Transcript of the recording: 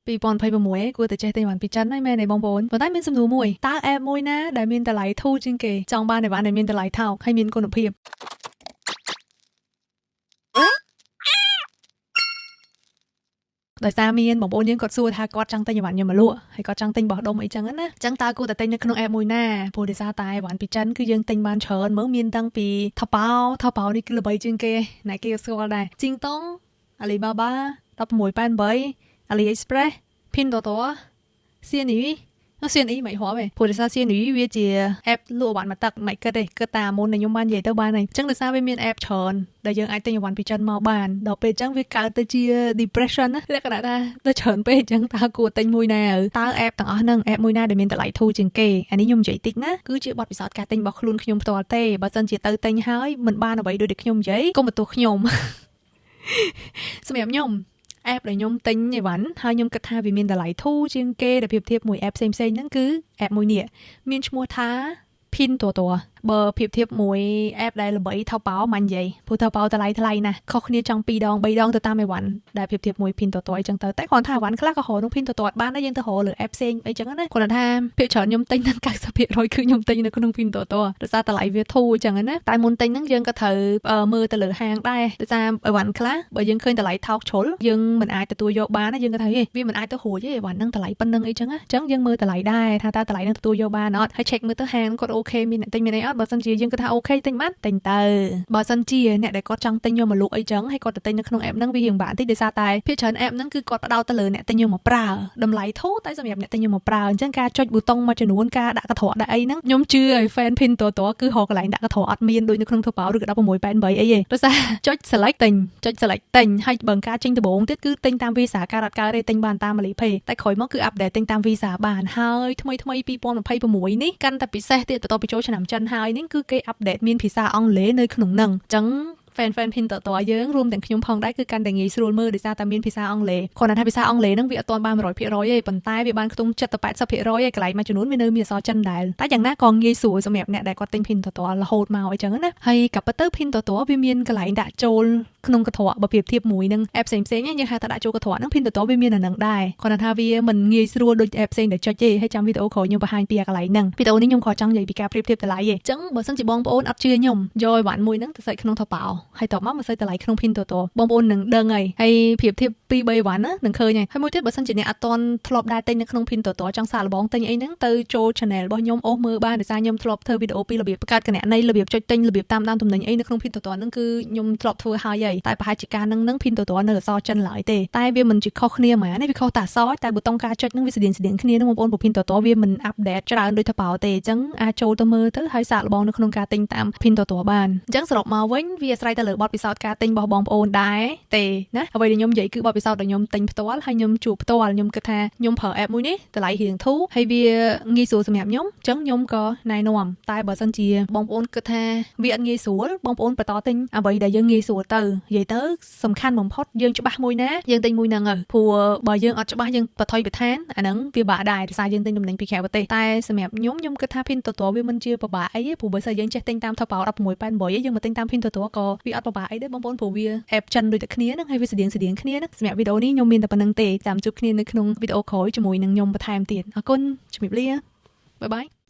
2026គួរតែចេះទិញអីវ៉ាន់ពីចិនហើយមែនទេបងប្អូនប៉ុន្តែមានសំណួរមួយតើ app មួយណាដែលមានតម្លៃធូរជាងគេចង់បានអីវ៉ាន់ដែលមានតម្លៃថោកហើយមានគុណភាពដោយសារមានបងប្អូនយើងគាត់សួរថាគាត់ចង់ទិញអីវ៉ាន់ខ្ញុំមកលក់ហើយគាត់ចង់ទិញបោះដុំអីចឹងណាអញ្ចឹងតើគួរតែទិញនៅក្នុង app មួយណាព្រោះដោយសារតែអីវ៉ាន់ពីចិនគឺយើងទិញបានច្រើនមើលមានតាំងពី Taobao Taobao នេះគឺល្បីជាងគេណែគេក៏ស្គាល់ដែរជីងតុង Alibaba 1688 AliExpress Pinduoduo Xianyu នោះ Xianyu មិនរាប់ទេព្រោះដោយសារ Xianyu វាជា app លក់អីវ៉ាន់មកទឹកមិនគិតទេគិតតាមមុនដែលខ្ញុំបាននិយាយទៅបានហើយអញ្ចឹងដោយសារវាមាន app ច្រើនដែលយើងអាចទិញអីវ៉ាន់ពីចិនមកបានដល់ពេលអញ្ចឹងវាកើតទៅជា depression ណាលក្ខណៈថាទៅច្រើនពេកអញ្ចឹងតើគួរទិញមួយណាតើ app ទាំងអស់ហ្នឹង app មួយណាដែលមានតម្លៃធូរជាងគេអានេះខ្ញុំនិយាយតិចណាគឺជាបទពិសោធន៍ការទិញរបស់ខ្លួនខ្ញុំផ្ទាល់ទេបើសិនជាទៅទិញហើយមិនបានអ្វីដូចដែលខ្ញុំនិយាយកុំបន្ទោសខ្ញុំ សម្រាប់ខ្ញុំ app ដែលខ្ញុំទិញអីវ៉ាន់ហើយខ្ញុំគិតថាវាមានតម្លៃធូរជាងគេដែលប្រៀបធៀបមួយ app ផ្សេងៗហ្នឹងគឺ app មួយនេះមានឈ្មោះថា Pinduoduo បើប្រៀបធៀបមួយ app ដែលល្បី Taobao មិននិយាយព្រោះ Taobao តម្លៃថ្លៃណាស់ខុសគ្នាចង់2ដង3ដងទៅតាមអីវ៉ាន់ដែលប្រៀបធៀបមួយ Pinduoduo អីចឹងទៅតែគ្រាន់ថាអីវ៉ាន់ខ្លះក៏រកក្នុង Pinduoduo បានដែរយើងទៅរកលើ app ផ្សេងអីចឹងណាគ្រាន់តែថាភាគច្រើនខ្ញុំទិញដល់90%គឺខ្ញុំទិញនៅក្នុង Pinduoduo ដោយសារតម្លៃវាធូរចឹងណាតែមុនទិញហ្នឹងយើងក៏ត្រូវមើលទៅលើហាងដែរដោយសារអីវ៉ាន់ខ្លះបើយើងឃើញតម្លៃថោកជ្រុលយើងមិនអាចទទួលយកបានណាយើងក៏ថាហេវាមិនអាចទៅរួចទេអីវ៉ាន់ហ្នឹងតម្លៃប៉ុណ្្នឹងអីចឹងណាអញ្ចឹងយើងមើលតម្លៃដែរថាតើតម្លៃហ្នឹងទទួលយកបានអត់ហើយ check មើលទៅហាងគាត់ OK មានអ្នកទិញមានអីអត់បើសិនជាយើងគិតថា OK ទិញបានទិញទៅបើសិនជាអ្នកដែលគាត់ចង់ទិញយកមកលក់អីចឹងហើយគាត់ទៅទិញនៅក្នុង app ហ្នឹងវារៀងបាក់តិចដោយសារតែភាគច្រើន app ហ្នឹងគឺគាត់ផ្ដោតទៅលើអ្នកទិញយកមកប្រើតម្លៃធូរតែសម្រាប់អ្នកទិញយកមកប្រើអញ្ចឹងការចុចប៊ូតុងមួយចំនួនការដាក់កន្ត្រកដាក់អីហ្នឹងខ្ញុំជឿឲ្យ fan Pinduoduo គឺរកកន្លែងដាក់កន្ត្រកអត់មានដូចនៅក្នុង Taobao ឬក៏1688អីទេដោយសារចុច select ទិញចុច select ទិញហើយបើការចេញដំបូងទៀតគឺទិញតាម Visa ការអត់កើតទេទិញបានតាម Alipay តែក្រោយមកគឺ update ទិញតាម Visa បានហើយថ្មីថ្មី2026នេះកាន់តែពិសេសទៀតបន្ទាប់ពីចូលឆ្នាំចិនហើយនេះគឺគេ update មានភាសាអង់គ្លេសនៅក្នុងហ្នឹងអញ្ចឹង fan fan Pinduoduo យើងរួមទាំងខ្ញុំផងដែរគឺកាន់តែងាយស្រួលមើលដោយសារតែមានភាសាអង់គ្លេសគ្រាន់តែថាភាសាអង់គ្លេសហ្នឹងវាអត់ទាន់បាន100%ទេប៉ុន្តែវាបានខ្ទង់70ទៅ80%ឯកន្លែងមួយចំនួនវានៅមានអក្សរចិនដែរតែយ៉ាងណាក៏ងាយស្រួលសម្រាប់អ្នកដែលគាត់ទិញ Pinduoduo រហូតមកអីចឹងណាហើយក៏ពិតទៅ Pinduoduo វាមានកន្លែងដាក់ចូលក្នុងកន្ត្រកបើប្រៀបធៀបមួយនឹង app ផ្សេងផ្សេងយើងហៅថាដាក់ចូលកន្ត្រកហ្នឹង Pinduoduo វាមានអាហ្នឹងដែរគ្រាន់តែថាវាមិនងាយស្រួលដូច app ផ្សេងដែលចុចទេហើយចាំវីដេអូក្រោយខ្ញុំបង្ហាញពីអាកន្លែងហ្នឹងវីដេអូនេះខ្ញុំក៏ចង់និយាយពីការប្រៀបធៀបតម្លៃទេអញ្ចឹងបើសិនជាបងប្អូនអត់ជឿខ្ញុំយកអីវ៉ាន់មួយហ្នឹងទៅសេចក្នុង Taobao ហើយតបមកមកសេចតម្លៃក្នុង Pinduoduo បងប្អូននឹងដឹងហើយហើយប្រៀបធៀប2 3វ៉ាន់ណានឹងឃើញហើយហើយមួយទៀតបើសិនជាអ្នកអត់ទាន់ធ្លាប់ដែរទិញនៅក្នុង Pinduoduo ចង់សាកល្បងទិញអីហ្នឹងទៅចូល channel របស់ខ្ញុំអូសមើលបានដោយសារខ្ញុំធ្លាប់ធ្វើវីដេអូពីរបៀបបង្កើតគណនីរបៀបចុចទិញរបៀបតាមដានទំនិញអីនៅក្នុង Pinduoduo ហ្នឹងគឺខ្ញុំធ្លាប់ធ្វើហើយហើយតែប្រហែលជាការហ្នឹង Pinduoduo នៅអក្សរចិនឡើយទេតែវាមិនជាខុសគ្នាហ្មងនេះវាខុសតែអក្សរតែប៊ូតុងការចុចហ្នឹងវាស្តៀងស្តៀងគ្នាហ្នឹងបងប្អូនព្រោះ Pinduoduo វាមិន update ច្រើនដូច Taobao ទេអញ្ចឹងអាចចូលទៅមើលទៅហើយសាកល្បងនៅក្នុងការទិញតាម Pinduoduo បានអញ្ចឹងសរុបមកវិញវាអាស្រ័យទៅលើបទពិសោធន៍ការទិញរបស់បងប្អូនដែរទេណាអ្វីដែលខ្ញុំនិយាយគឺបទពិសោធន៍ដែលខ្ញុំទិញផ្ទាល់ហើយខ្ញុំជួបផ្ទាល់ខ្ញុំគិតថាខ្ញុំប្រើ app មួយនេះតម្លៃរៀងធូរហើយវាងាយស្រួលសម្រាប់ខ្ញុំអញ្ចឹងខ្ញុំក៏ណែនាំតែបើសិនជាបងប្អូនគិតថាវាអត់ងាយស្រួលបងប្អូនបន្តទិញអ្វីដែលយើងងាយស្រួលទៅនិយាយទៅសំខាន់បំផុតយើងច្បាស់មួយណាយើងទិញមួយហ្នឹងទៅព្រោះបើយើងអត់ច្បាស់យើងបថុយបឋានអាហ្នឹងវាបាក់ដែរដោយសារយើងទិញទំនិញពីក្រៅប្រទេសតែសម្រាប់ខ្ញុំខ្ញុំគិតថា Pinduoduo វាមិនជាពិបាកអីទេព្រោះបើសិនយើងចេះទិញតាម Taobao 1688យើងមកទិញតាម Pinduoduo ក៏វាអត់ពិបាកអីដែរបងប្អូនព្រោះវា app ចិនដូចតែគ្នាហ្នឹងហើយវាស្តៀងស្តៀងគ្នាហ្នឹងសម្រាប់វីដេអូនេះខ្ញុំមានតែប៉ុណ្្នឹងទេចាំជួបគ្នានៅក្នុងវីដេអូក្រោយជាមួយនឹងខ្ញុំបន្ថែមទៀតអរគុណជំរាបលា bye bye.